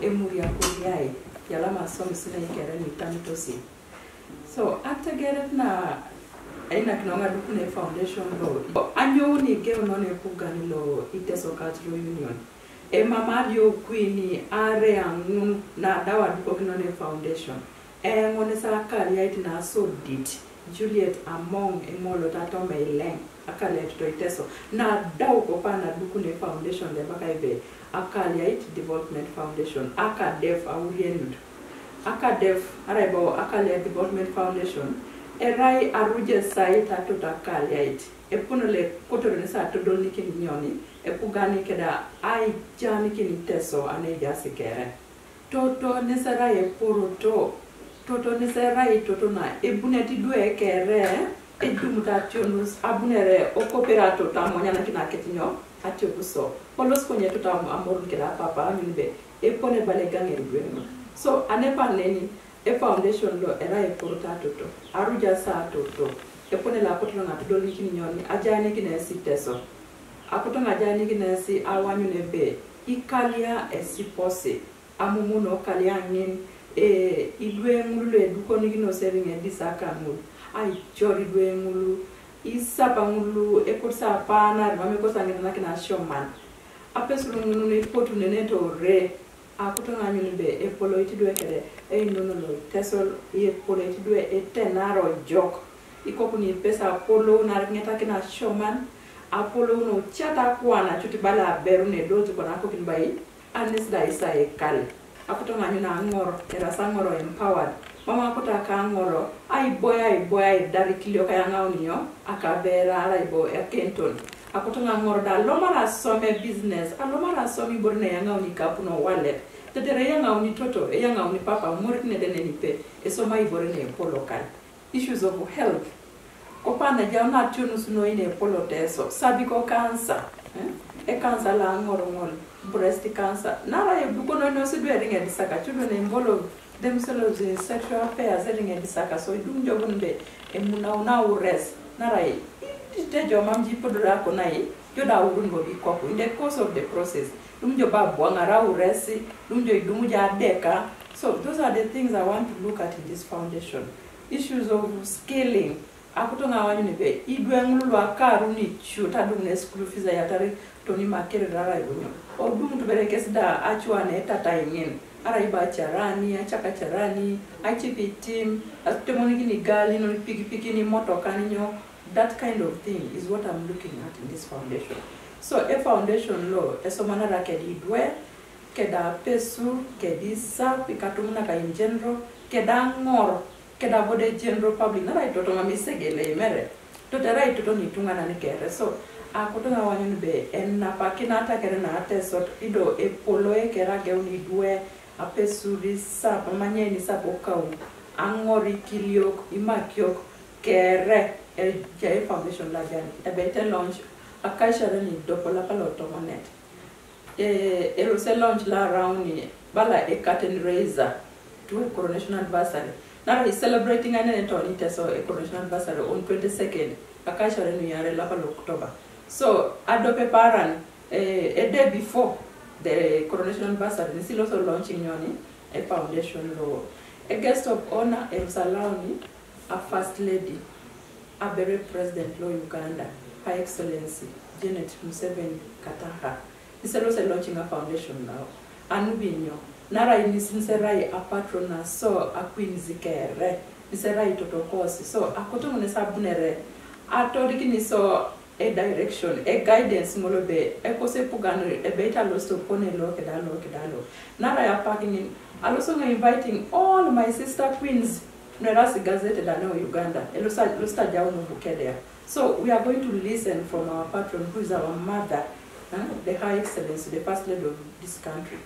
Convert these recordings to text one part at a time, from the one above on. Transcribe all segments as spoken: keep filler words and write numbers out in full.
Emuriakuriai, yalama somi sine ikere ni tamitosi. So ategeret na eina kinonga dukune foundation lo. Anyo ni geo non epugani lo Iteso Cultural Union. Emama dio kwini are angun na dawa duko kinone foundation. Engonesa akaliait na sodit Juliet Among Emolo Tatome Ileng, akaliait to Iteso. Na dau kopa na dukune foundation de baka ibe akaliait Development Foundation, akadef aurienut. Akadef araibo akaliait Development Foundation erai aruje sai tatot akaliait. Epuno le kotoro nesa todol nikini nyoni epugani keda ai jani kini Teso ane jasi kere. Toto neserai eporoto. Toto neserai toto na ebuneti due kere. Edumuta tionus abunere okopera toto amonyana kina ketinyo atiokuso. Polos konye toto am- amorun keda papa anyun be epone bale gange dueno. So anepa neni e foundation lo era eporoto atoto. Aruja sa atoto. Epone la kotono na tudoli kini nyoni ajani kina esi Teso. Akoto nga jani kina esi awanyu nebe ikalia esi posi. Amumuno kaliang'in e idwe ng'ulu le duko nikino sering edisaka ng'ulu. Ai jor idwe ng'ulu isapa ng'ulu ekursa apana rimame kursa ng'itana kina shoman. Apesulu ng'ulu ne ipotu nene to re. Akoto nga nyuni be epolo itidwe kede einono lo Teso epolo itidwe etenaro jok. Ikoku ni pesa apolo na ng'eta kina shoman. Apolo no chata kwana chuti bala aberu ne dozu kwana kokin bai. Anis da isa ekal. Akoto nga nyuna angoro, erasa angoro empowered. Mama akoto aka angoro, ai boy, ai boy, ai dari kilio kaya ngauni yo, akabera, ara ibo ekenton. Akoto nga angoro da lomara some business, alomara some ibor ne ya ngauni kapuno wallet. Tetere ya ngauni toto, ya ngauni papa, umori ne dene ni pe, esoma ibor ne polo kal. Issues of health. Kopana jao na tio nusu no ine polo Teso. Cervical cancer. Eh? E cancer la ngoro ngoro. Breast cancer. Nara e buko no no se dwe ringe disaka. Children involve themselves in sexual affairs ringe disaka. So idum jogun be emuna una ures. Nara e ite jo mamji podura ko nai. Jo da urun bo bi koku. In the course of the process. Dum jo ba buanga ra uresi. Dum jo idum ja deka. So those are the things I want to look at in this foundation. Issues of skilling. Akuto nga wanyu ni be idwe ngulu lwa karu ni chu tadung ne school fees ya tari toni makere rara ibunyo. O dum tu bere kesi da achwa ne tata ingen. Ara iba charani, achaka charani, achipi team, atemoni kini gali no piki piki ni moto kani nyo. That kind of thing is what I'm looking at in this foundation. So a foundation lo esomana ra kedi idwe keda pesu kedi sa pikatumuna ka in general keda ngor keda bode general public nara itoto nga misegele mere. Totera itoto ni tunga na nikere. So akutunga wanyu ni be en na pakina atakere na atesot ido epolo ekera geuni dwe apesuri sa pamanye ni sa pokau angori kiliok imakiok kere e jai foundation la jani ebe ite launch akaishare ni dopola palo tomonet. Eh, eruse launch la round ni bala e curtain raiser to a coronation anniversary. Nara is celebrating an ene toni teso a coronation anniversary on twenty-second. Akashare nu yare lapa lo October. So adope paran eh, a day before the coronation anniversary ni silo so launching nyoni a foundation lo a guest of honor eruse launch a first lady. Abere President lo Uganda, Her Excellency Janet Museveni Kataha, iselose launching a foundation now. Anu binyo, nara ini sinserai a patron na so a queen zikere, iserai totokosi. So akutungune sabunere, atorikini so a direction, a guidance ngolobe, ekose pugano ebe ita losto pone lo kedalo kedalo. Nara ya packing in, aloso nga inviting all my sister queens. Nerasi gazette da no Uganda. Elusa lusta jau no bukedea. So we are going to listen from our patron who is our mother, eh, the High Excellency, the First Lady of this country.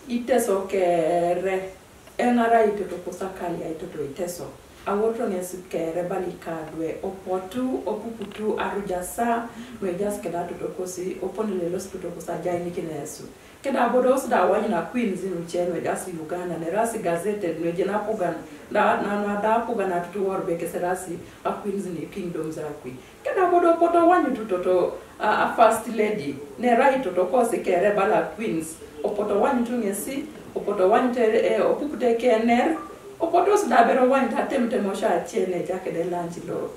Iteso kere engara itoto kusakali itoto iteso. Awoto ngesu kere bali kadwe opotu opuputu arujasa no ejas keda toto kosi oponele los toto kusa jai nikinesu. Keda bodo osu da wanyina queens nu che nwe dasi Uganda ne rasi gazette nwe jena pugan da na na da pugan atutu wor be kese rasi a queens ni kingdom za kui. Keda bodo poto wanyu tu toto a, a first lady ne rai toto kosi kere bala queens opoto wanyu tu ngesi Opoto wany te, eh, opukute kener, opoto sida bero wany ta tem tem osha chene jakede lanchi lo.